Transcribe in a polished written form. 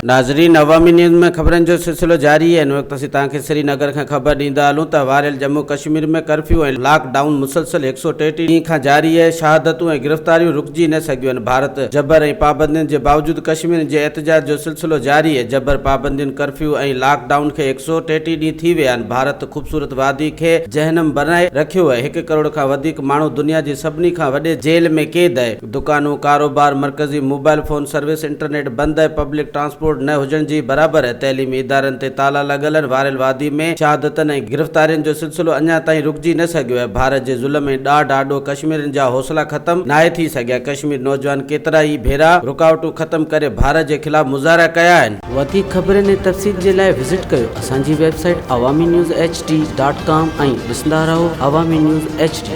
ناظرين عوامي نيوز ۾ خبرن جو سلسلو جاري آهي. هن وقت اسين توهان کي سري نگر کان خبر ڏيندا هلون ته واريل Jammu Kashmir ۾ curfew ۽ lockdown مسلسل 133 ڏينهن کان جاري آهي، شهادتون ۽ گرفتاريون رڪجي نه سگهيون آهن، ڀارت جبر ۽ پابندين جي باوجود ڪشميرين جي احتجاج جو سلسلو جاري آهي، جبر پابندين، ڪرفيو ۽ لاڪ ڊائون کي 133 ڏينهن ٿي ويا آهن، ڀارت خوبصورت وادي کي جهنم بڻائي رکيو آهي، هڪ ڪروڙ کان وڌيڪ ماڻهو دنيا جي سڀني کان وڏي جيل ۾ قيد آهي. دڪانون، ڪاروبار، مرڪزي موبائل فون سروس، انٽرنيٽ بند ۽ پبلڪ ٽرانسپورٽ نه هجڻ جي برابر ۽ تعليمي ادارن تي تالا لڳل آهن، واريل وادي ۾ شهادتن ۽ گرفتارين جو سلسلو اڃا تائين رڪجي نه سگهيو آهي، ڀارت جي ظلم ۽ ڏاڍ آڏو ڪشميرين جا حوصلا ختم ناهي ٿي سگهيا، ڪشمير نوجوان ڪيترا ئي ڀيرا رڪاوٽون ختم ڪري ڀارت جي خلاف مظاهرا ڪيا آهن. وڌيڪ خبرن ۽ تفصيل جي لاء وزٽ ڪيو اسان جي website Awami news H D dot com ۽ ڏسندا رهو عوامي نيوز ايڇ ڊي.